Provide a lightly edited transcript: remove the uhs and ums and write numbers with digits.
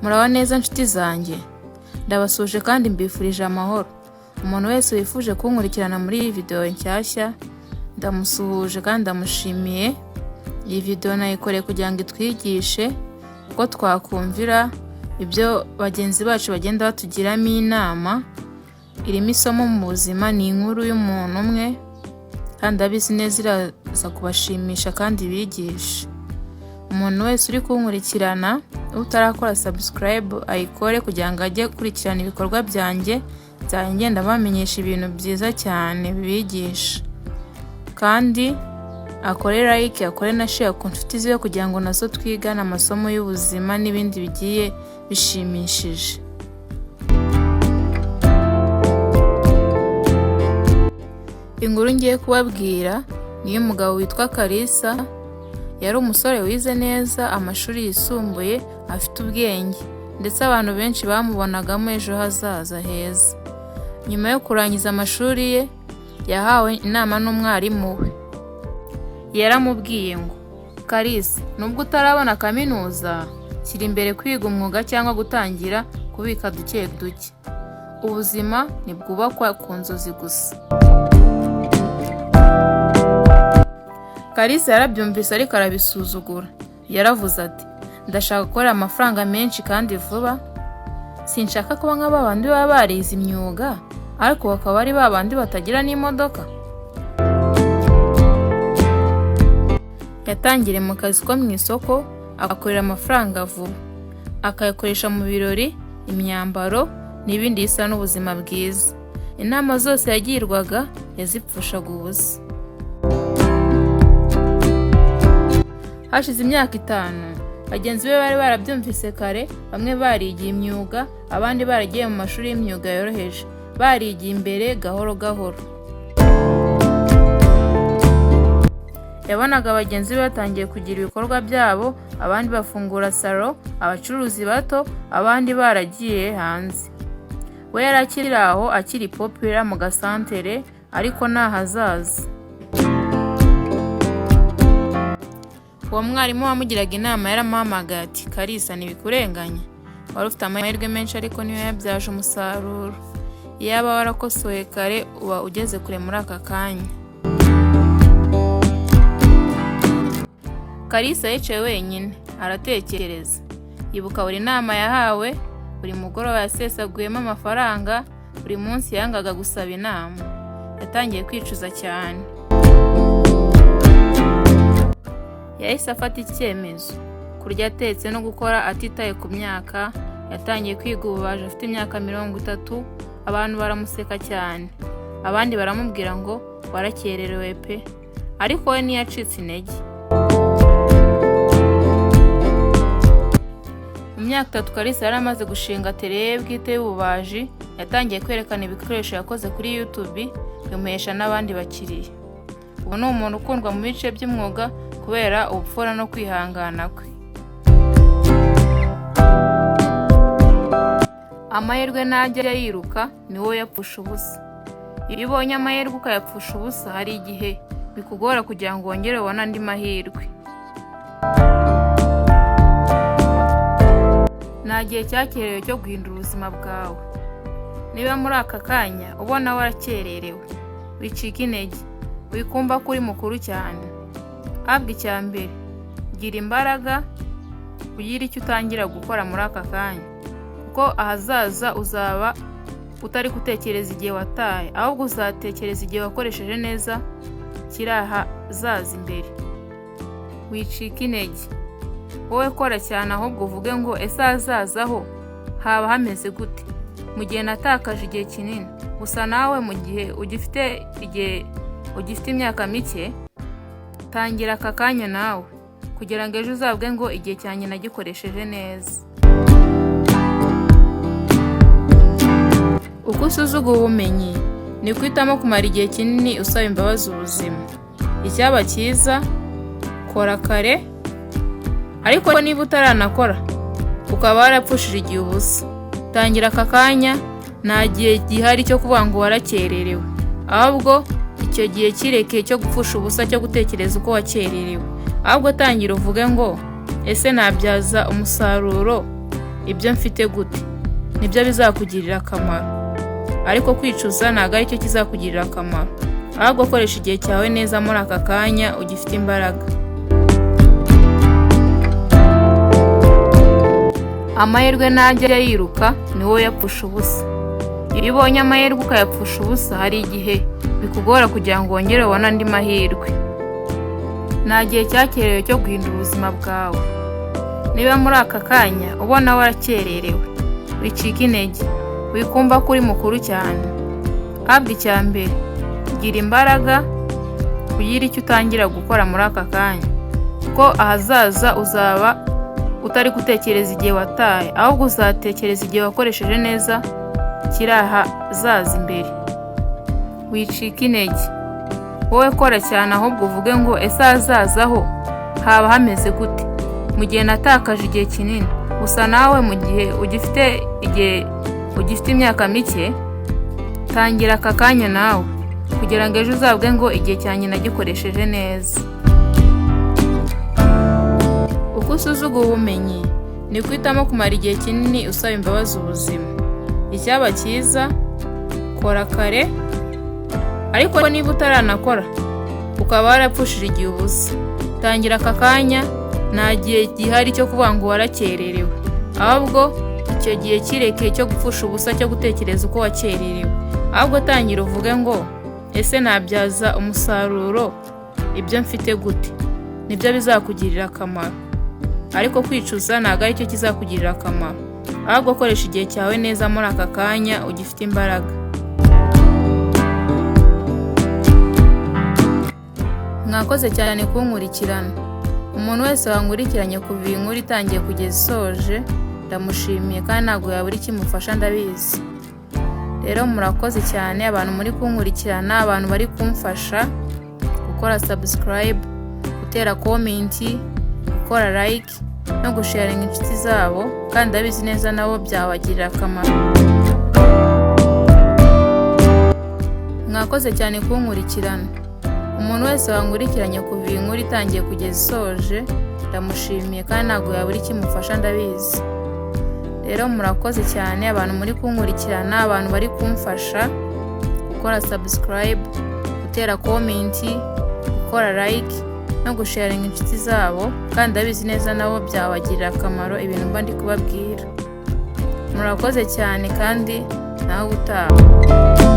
Muraho neza nshuti zanjye, ndabasuhuje kandi mbifurije amahoro. Umuntu wese wifuje kunkurikirana muri iyi video nshyashya ndamusuhuje kandi ndamushimiye. Iyi video nayikoreye kugira ngo itwigishe uko twakumvira ibyo bagenzi bacu bagenda batugiramo inama. Irimo isomo mu buzima, ni inkuru y'umuntu umwe kandi ndabizi neza iraza kubashimisha kandi ibigishe. Umuntu wese uri kunkurikirana utarakora subscribe ayikore kugira ngo ajye akurikirana ibikorwa byanjye, nzajya ngenda bamenyesha ibintu byiza cyane bibigisha. Kandi akore like, akore na share ku nshuti ziwe kugira ngo nazo twigane amasomo y'ubuzima n'ibindi bigiye bishimishije. Inkuru ngiye kubabwira ni iy'umugabo witwa Kalisa, yari umusore wize neza amashuri yisumbuye, afite ubwenge ndetse abantu benshi bamubonagamo ejo hazaza heza. Nyuma yo kurangiza amashuri ye, yahawe inama n'umwarimu we. Yaramubwiye ngo: "Kalisa, nubwo utarabona kaminuza, shyira imbere kwiga umwuga cyangwa gutangira kubika duke duke. Ubuzima ntibwubakwa ku nzozi gusa." Kalisa yarabyumvise ariko arabisuzugura. Yaravuze ati: "Ndashaka gukorera amafaranga menshi kandi vuba, sinshaka kuba nka ba bandi baba barize imyuga ariko bakaba ari ba bandi batagira n'imodoka." Yatangiriye mu kazi ko mu isoko, akorera amafaranga vuba, akayakoresha mu birori, imyambaro n'ibindi bisa n'ubuzima bwiza. Inama zose yagirwaga yazipfushaga ubusa. Hashize imyaka 5, bagenzi be bari barabyumvise kare, bamwe barigiye imyuga, abandi baragiye mu mashuri y'imyuga yoroheje, barigiye imbere gahoro gahoro. Yabonaga bagenzi be batangiye kugira ibikorwa byabo, abandi bafungura salo, abacuruzi bato, abandi baragiye hanze. We yari akiri aho akiri popular mu gasantere ariko nta hazaza. Uwo mwarimu wamugiraga inama yaramuhamagaye ati: "Kalisa, ntibikurenganya, wari ufite amahirwe menshi ariko niyo yabyaje umusaruro. Iyaba warakosoye kare uba ugeze kure muri aka kanya." Kalisa yicaye wenyine aratekereza, yibuka buri nama yahawe, buri mugoroba yasesaguyemo amafaranga, buri munsi yangaga gusaba inama. Yatangiye kwicuza cyane. Yahise afata icyemezo, kurya atetse no gukora atitaye ku myaka. Yatangiye kwiga ububaji afite imyaka 30, abantu baramuseka cyane, abandi baramubwira ngo warakererewe pe, ariko we ntiyacitse intege. Mu myaka 3 Kalisa yari amaze gushinga atelier ye bwite y'ububaji, yatangiye kwerekana ibikoresho yakoze kuri YouTube, bimuhesha n'abandi bakiriya. Ubu ni umuntu ukundwa mu bice by'umwuga kubera ubupfura no kwihangana kwe. Amahirwe ntajya yiruka, ni wowe uyapfusha ubusa. Iyo ubonye amahirwe ukayapfusha ubusa, hari igihe bikugora kugira ngo wongere ubone andi mahirwe. Nta gihe cyakerewe cyo guhindura ubuzima bwawe. Niba muri aka kanya ubona warakererewe, wicika intege, wikumva ko uri mukuru cyane. Habwa icya mbere, gira imbaraga, ugire icyo utangira gukora muri aka kanya, kuko ahazaza uzaba utari gutekereza igihe wataye, ahubwo uzatekereza igihe wakoresheje neza kiri ahazaza imbere. Wicika intege, wowe kora cyane ahubwo uvuge ngo ese ahazaza ho haba hameze gute mu gihe natakaje igihe kinini. Gusa nawe mu gihe ugifite igihe, ugifite imyaka mike, tangira aka kanya nawe kugira ngo ejo uzavuge ngo igihe cyanjye nagikoresheje neza. Uko usuzugura ubumenyi ni uhitamo kumara igihe kinini usaba imbabazi ubuzima. Icyaba cyiza, kora kare, ariko niba utaranakora ukaba warapfushije igihe ubusa, tangira aka kanya. Nta gihe gihari cyo kuvuga ngo warakererewe, ahubwo icyo gihe kireke cyo gupfusha ubusa cyo gutekereza uko wakererewe, ahubwo tangira uvuge ngo ese nabyaza umusaruro ibyo mfite gute? Nibyo bizakugirira akamaro. Ariko kwicuza ntabwo aricyo kizakugirira akamaro, ahubwo koresha igihe cyawe neza muri aka kanya ugifite imbaraga. Amahirwe ntajya yiruka, ni wowe uyapfusha ubusa. Iyo ubonye amahirwe ukayapfusha ubusa, hari igihe bikugora kugira ngo wongere ubone andi mahirwe. Nta gihe cyakerewe cyo guhindura ubuzima bwawe. Niba muri aka kanya ubona warakererewe, wicika intege, wikumva ko uri mukuru cyane. Habwa icya mbere, gira imbaraga, ugire icyo utangira gukora muri aka kanya, kuko ahazaza uzaba utari gutekereza igihe wataye, ahubwo uzatekereza igihe wakoresheje neza kiri ahazaza imbere. Wicika intege, wowe kora cyane, ahubwo uvuge ngo ese ahazaza ho haba hameze gute mu gihe natakaje igihe kinini? Gusa nawe mu gihe ugifite igihe, ugifite imyaka mike, tangira aka kanya nawe kugira ngo ejo uzavuge ngo igihe cyanjye nagikoresheje neza. Uko usuzugura ubumenyi ni uhitamo kumara igihe kinini usaba imbabazi ubuzima. Icyaba cyiza, kora kare, ariko niba utaranakora ukaba warapfushije igihe ubusa, tangira aka kanya. Nta gihe gihari cyo kuvuga ngo warakererewe, ahubwo icyo gihe kireke cyo gupfusha ubusa, cyo gutekereza uko wakererewe. Ahubwo tangira uvuge ngo ese nabyaza umusaruro ibyo mfite gute? Nibyo bizakugirira akamaro. Ariko kwicuza ntabwo aricyo kizakugirira akamaro, ahubwo koresha igihe cyawe neza muri aka kanya ugifite imbaraga. Mwakoze cyane kunkurikirana. Umuntu wese wankurikiranye kuva iyi nkuru itangiye kugeza isoje, ndamushimiye kandi ntabwo yabura ikimufasha, ndabizi. Rero murakoze cyane abantu muri kunkurikirana, abantu bari kumfasha gukora subscribe, gutera comment, gukora like no gusharinga inshuti zabo, kandi ndabizi neza nabo byabagirira akamaro. Mwakoze cyane kunkurikirana. Umuntu wese wankurikiranye kuva iyi nkuru itangiye kugeza isoje, ndamushimiye kandi ntabwo yabura ikimufasha, ndabizi. Rero murakoze cyane abantu muri kunkurikirana, abantu bari kumfasha gukora subscribe, gutera comment, gukora like no gusharinga inshuti zabo, kandi ndabizi neza nabo byabagirira akamaro ibintu mba ndi kubabwira. Murakoze cyane kandi nawe utaha.